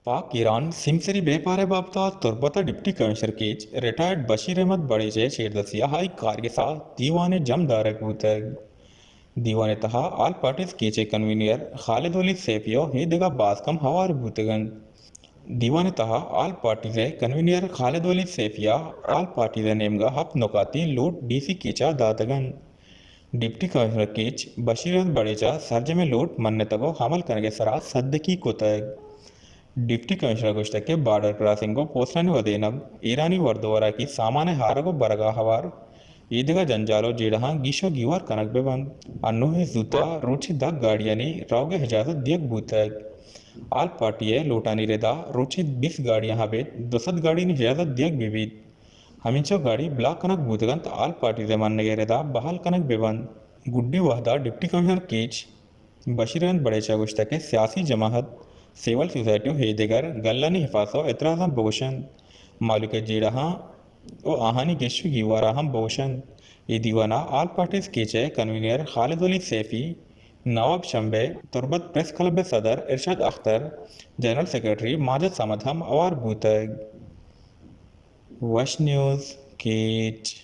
پاک ایران سیمسری بیپار ءِ بابت ءَ تربت ءِ deputy commissioner Kech retired Bashir Ahmed Bareech ءِ چیردستی ءَ آئی کارگس ءَ دیوان ءِ جم دارگ بوتگ۔ دیوان ءِ تہا آل پارٹیز کیچ ءِ کنوینئر خالد ولی سیفی ءُ اے دگہ باز کم ہوار بوتگ اَنت۔ دیوان ءِ تہا آل پارٹیز ءِ کنوینئر خالد ولی سیفی ءَ آل پارٹیز ءِ نیمگ ءَ ہپت نکاتی لوٹ ڈی سی کیچ ءَ داتگ اَنت۔ Deputy commissioner catch Bashir Ahmed بڑیچ ءَ سرجمیں لوٹ منتگ ءُ عمل کنگ ءِ سرا سدکی کتگ۔ ڈپٹی کمشنر ءَ گوشتگ کہ بارڈر کراسنگ ءُ پوسٹانی ودینگ، ایرانی ورد ءُ وراکی سامان ءِ آرگ ءُ برگ ءَ ہوار اے دگہ جنجال ءُ جیڑہاں گیش ءُ گیوار کنگ بہ بنت۔ انوہ ءَ زوت ءَ روچے دہ گاڑیانی روگ ءِ اجازت دیگ بوتگ۔ آل پارٹی ءِ لوٹانی ردا روچے بیست گاڑیاں ابید دو سد گاڑیانی اجازت دیگ بہ بیت۔ ہمینچو گاڑی بلاک کنگ بوتگ اَنت، آل پارٹیز ءِ منگ ءِ ردا بحال کنگ بہ بنت۔ گڈی وہد ءَ deputy commissioner catch Bashir Ahmed بڑیچ ءَ گوشتگ کہ سیاسی جماعت، سول سوسائٹی ءُ اے دگر گلانی حفاظت ءُ اعتراضاں بگوش اَنت، مہلوک ءِ جیڑہاں ءُ آہانی گیش ءُ گیوار ءَ ہم بگوش اَنت۔ اے دیوان ءَ آل پارٹیز کیچ ءِ کنوینر خالد ولی سیفی، نواب شمبے، تربت پریس کلب ءِ صدر ارشاد اختر، جنرل سیکرٹری ماجد صمد ہم ہوار بوتگ۔ وش نیوز کیچ۔